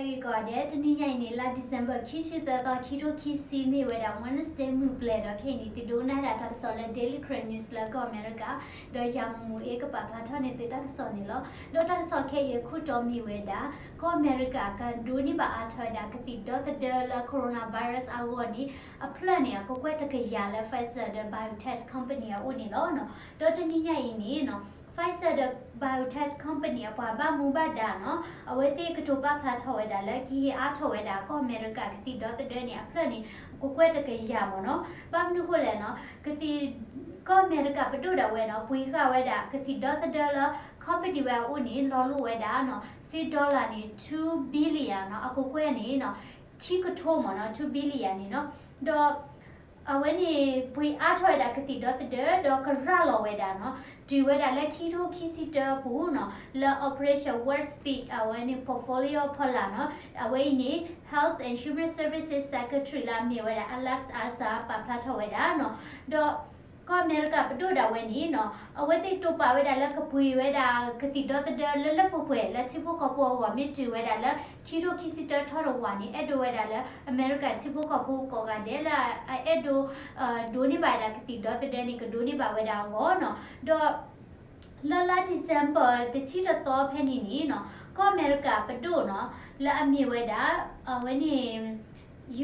ဂ့ၤကိးဂၤဒဲး, တနံၤညါအံၤန့ၣ် လါ December ခံဆံသၢသီ ခံထိခံဆံ မ့ၢ်ဝဲဒၣ် Wednesday မုၢ်ပျဲၤဒီး ခဲအံၤန့ၣ် သုဒိကနၣ်ဒၣ်တၢ်ကစီၣ်လၢ Daily Karen News လၢကီၢ်အမဲရကၤ, ဒီးယၤမူအ့ကပာ်ဖျါထီၣ်န့ၢ်သုတၢ်ကစီၣ်န့ၣ်လီၤ. ဒီးတၢ်ကစီၣ်ခဲအံၤအခိၣ်တီမ့ၢ်ဝဲဒၣ် ကီၢ်အမဲရကၤကဒိးန့ၢ်ဘၣ်အါထီၣ်ဝဲဒၣ်ကသံၣ်ဒီသဒၢလၢ coronavirus အဂီၢ်န့ၣ် အဖျၢၣ်န့ၣ် အကကွဲၢ်တကယၤလၢ Pfizer ဒီး BioNTech company အအိၣ်န့ၣ်လီၤ. ဒီးတနံၤညါအံၤန့ၣ် Pfizer ဒီး BioNTech company အပှၤဘၣ်မူဘၣ်ဒါနီၤ အဝဲသ့ၣ်ကတိၤပာ်ဖျါထီၣ်ဝဲဒၣ်လၢ ကဟ့ၣ်အါထီၣ်ဝဲဒၣ်ကီၢ်အမဲရကၤကသံၣ်ဒီသဒၢန့ၣ် အဖျၢၣ်န့ၣ် အကကွဲၢ်တကယၤမ့ၢ်နီၤ. ဘၣ်မနုၤဃိလဲၣ်နီၤ ကသံၣ် ကီၢ်အမဲရကၤပဒိၣ်ဒၣ်ဝဲနီၤ ပှ့ၤဃာ်ဝဲဒၣ်ကသံၣ်ဒီသဒၢလၢ company ဝဲအအိၣ်န့ၣ် လီၤလိာ်ဝဲဒၣ်နီၤ စ့ dollar န့ၣ် two billion နီၤ အကကွဲၢ်န့ၣ်နီၤ ခံကထိမ့ၢ်နီၤ two billion န့ၣ်နီၤ. ဒီး အဝဲန့ၣ် ပှ့ၤအါထီၣ်ဝဲဒၣ်ကသံၣ်ဒီသဒၢ ဒီးကရၢ်လီၤဝဲဒၣ်နီၤ တုၤဝဲဒၣ်လၢခံထိခံဆံတၢအပူၤနီၤ လၢ Operation Warp Speed အဝဲန့ၣ် portfolio အဖီလာ်နီၤ အဝဲအံၤန့ၣ် Health and Human Services Secretary လၢအမ့ၢ်ဝဲဒၣ် Alex Azar ပာ်ဖျါထီၣ်ဝဲဒၣ်နီၤ. ဒီး ကီၢ်အမဲရကၤပဒိၣ်ဒၣ်ဝဲန့ၣ်နီၤ အဝဲသ့ၣ်တိာ်ပာ်ဝဲဒၣ်လၢကပှ့ၤဝဲဒၣ်ကသံၣ်ဒီသဒၢလၢလၢပှဲၤပှဲၤလၢထံဖိကီၢ်ဖိအဂီၢ် မ့ၢ်တုၤဝဲဒၣ်လၢ ခံထိခံဆံတၢထီၣ်တဝာ်န့ၣ် အဲၣ်ဒိးဝဲဒၣ်လၢအမဲရကၤထံဖိကီၢ်ဖိကိးဂၤဒဲးလၢ အအဲၣ်ဒိး ဒိးန့ၢ်ဘၣ်ဝဲဒၣ်ကသံၣ်ဒီသဒၢန့ၣ် ကဒိးန့ၢ်ဘၣ်ဝဲဒၣ်အဂီၢ်နီၤ. ဒီး လၢလါ December တဆံတသီဖဲန့ၣ်န့ၣ်နီၤ ကီၢ်အမဲရကၤပဒိၣ်နီၤ လၢအမ့ၢ်ဝဲဒၣ် အဝဲန့ၣ်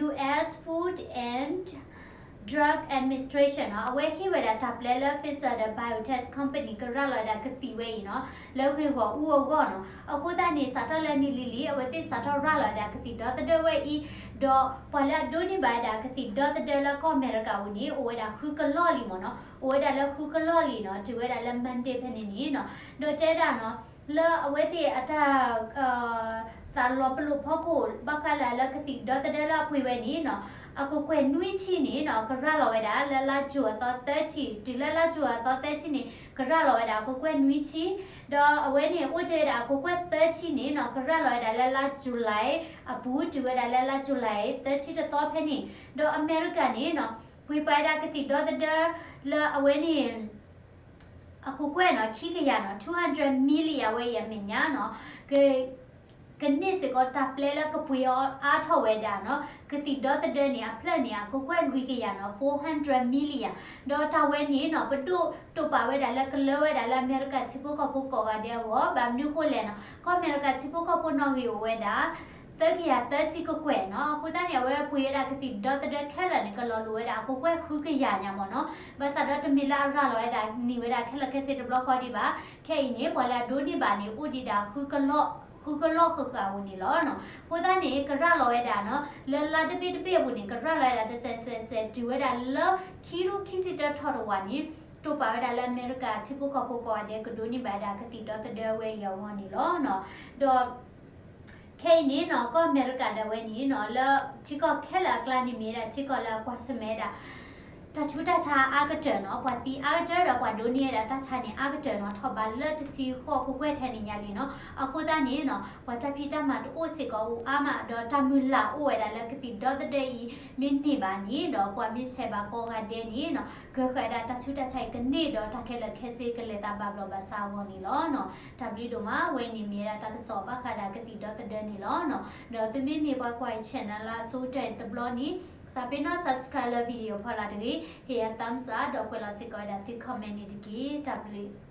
US Food and Drug Administration နီၤ အဝဲဟ့ၣ်ဝဲဒၣ်တၢ်ပျဲလၢ Pfizer ဒီး BioNTech company ကရၢ်လီၤဝဲဒၣ်ကသံၣ်ဝဲအံၤနီၤ လၢဂ့ၢ်ဂီၢ်အူအဂီၢ်နီၤ. အဃိသတးန့ၣ် စးထီၣ်လၢနံၣ်လံၤလံၤ အဝဲသ့ၣ်စးထီၣ်ရၢ်လီၤဝဲဒၣ်ကသံၣ်ဒီသဒၢဝဲအံၤ ဒီးပှၤလၢအဒိးန့ၢ်ဘၣ်ဝဲဒၣ်ကသံၣ်ဒီသဒၢလၢကီၢ်အမဲရကၤပူၤန့ၣ် အိၣ်ဝဲဒၣ်ဃုကလီၢ်လံမ့ၢ်နီၤ အိၣ်ဝဲဒၣ်လၢဃုကလီၢ်လံနီၤ တုၤဝဲဒၣ်လၢ Monday ဖဲန့ၣ်န့ၣ်နီၤ ဒီးတဲဒၣ်နီၤ လၢအဝဲသ့ၣ်အတၢ် သးလီၤပလိာ်ဖီခိၣ် ဘၣ်ဃးလၢလၢကသံၣ်ဒီသဒၢလၢအပှ့ၤဝဲန့ၣ်နီၤ အကကွဲၢ်နွံဆံန့ၣ်နီၤ ကရၢ်လီၤဝဲဒၣ်လၢလါယူၤအသီသၢဆံ တုၤလၢလါယူၤအသီသၢဆံန့ၣ် ကရၢ်လီၤဝဲဒၣ်အကကွဲၢ်နွံဆံ ဒီးအဝဲန့ၣ်အိၣ်တ့ၢ်ဝဲဒၣ်အကကွဲၢ်သၢဆံန့ၣ်နီၤ ကရၢ်လီၤဝဲဒၣ်လၢလါယူၤလံအပူၤ တုၤဝဲဒၣ်လၢလါယူၤလံသၢဆံတသီဖဲန့ၣ် ဒီးအမဲရကၤန့ၣ်နီၤ ပှ့ၤပာ်ဝဲဒၣ်ကသံၣ်ဒီသဒၢ လၢအဝဲန့ၣ် အကကွဲၢ်နီၤ ခံကယၤနီၤ two hundred million ဝဲအံၤအမဲာ်ညါနီၤ က ကန့ၢ်စ့ၢ်ကီးတၢ်ပျဲလၢကပှ့ၤအါထီၣ်ဝဲဒၣ်နီၤ ကသံၣ်ဒီသဒၢန့ၣ် အဖျၢၣ်န့ၣ် အကကွဲၢ်လွံၢ်ကယၤနီၤ four hundred million ဒီးတၢ်ဝဲန့ၣ်နီၤ ပဒိၣ်တိာ်ပာ်ဝဲဒၣ်လၢကလၢဝဲဒၣ်လၢအမဲရကၤထံဖိကီၢ်ဖိကိးဂၤဒဲးအဂီၢ် ဘၣ်မနုၤဃိလဲၣ်နီၤ ကီၢ်အမဲရကၤထံဖိကီၢ်ဖိနီၣ်ဂံၢ်အိၣ်ဝဲဒၣ် သၢကယၤသၢဆံကကွဲၢ်နီၤ အဃိသတးန့ၣ် အဝဲပှ့ၤဝဲဒၣ်ကသံၣ်ဒီသဒၢခဲလၢာ်န့ၣ် ကလီၤလိာ်ဝဲဒၣ်အကကွဲၢ်ဃုကယၤညါမ့ၢ်နီၤ ဘၣ်ဆၣ်ဒီးတမ့ၢ်လၢအရၤလီၤဝဲဒၣ်န့ၢ်ဝဲဒၣ်ခဲလၢာ်ခဲဆ့တဘျီဃီဒံးဘၣ် ခဲအံၤန့ၣ် ပှၤလၢအဒိးန့ၢ်ဘၣ်န့ၣ် အိၣ်ဒံးဒၣ် ဃုကလီၢ်ဃုကလီၢ်ဃုဃာ်အပူၤန့ၣ်လီၤနီၤ အဃိသတးန့ၣ် ကရၢ်လီၤဝဲဒၣ်နီၤ လၢလါတဘ့ၣ်တဘ့ၣ်အပူၤန့ၣ် ကရၢ်လီၤဝဲဒၣ်တစဲးစဲးစဲး တုၤဝဲဒၣ်လၢခံထိခံဆံတၢထီၣ်တဝာ်န့ၣ် တိာ်ပာ်ဝဲဒၣ်လၢအမဲရကၤထံဖိကီၢ်ဖိကိးဂၤဒဲးကဒိးန့ၢ်ဘၣ်ဝဲဒၣ်ကသံၣ်ဒီသဒၢဝဲအံၤအဂီၢ်န့ၣ်လီၤနီၤ ဒီး ခဲအံၤန့ၣ်နီၤ ကီၢ်အမဲရကၤဒၣ်ဝဲန့ၣ်နီၤ လၢထံကီၢ်ခဲလၢာ်အကျါန့ၣ် မ့ၢ်ဝဲဒၣ်ထံကီၢ်လၢအကွၢ်ဆၢၣ်မဲာ်ဝဲဒၣ် တၢ်ဆူးတၢ်ဆါအါကတၢၢ်နီၤ ပှၤသံအါကတၢၢ်ဒီးပှၤဒိးန့ၢ်ဝဲဒၣ်တၢ်ဆါန့ၣ် အါကတၢၢ်နီၤ ထီၣ်ဘးလၢတဆံဃိးကကွဲၢ်ထဲန့ၣ်ညါလံနီၤ အဃိသတးန့ၣ်နီၤ ပှၤတၢ်ဖံးတၢ်မၤတအိၣ်စ့ၢ်ကီးအိၣ်အါမး ဒီးတၢ်မုၢ်လၢ်အိၣ်ဝဲဒၣ်လၢကသံၣ်ဒီသဒၢအံၤ မ့ၢ်န့ၢ်ဘၣ်န့ၣ်ဒီး ပှၤမ့ၢ်ဆဲးဘၣ်ကိးဂၤဒဲးန့ၣ်နီၤ ကဃၣ်ဒၣ်တၢ်ဆူးတၢ်ဆါအံၤကန့ၢ်ဒီး တၢ်ခဲလၢာ်ခဲဆ့ကလဲၤသးဘၣ်ဘျီးဘၣ်ဆါအဂီၢ်န့ၣ်လီၤနီၤ တၢ်ဘျုးဒိၣ်မး ဝဲအံၤန့ၣ်မ့ၢ်ဝဲဒၣ်တၢ်ကစီၣ်ဘၣ်ဃးဒၣ်ကသံၣ်ဒီသဒၢန့ၣ်လီၤနီၤ ဒီးသုမ့မ့ၢ်ပှၤကွၢ်အံၤ channel လၢအဆိကတၢၢ်တဘျီန့ၣ် သးပ့ၤနီၣ် subscribe လၢ video ဖီလာ်တဂ့ၤ ဟ့ၣ်ယၤ thumbs up ဒီးကွဲးလီၤစ့ၢ်ကီးဝဲဒၣ်သု comment န့ၣ်တက့ၢ်. တၢ်ဘျုး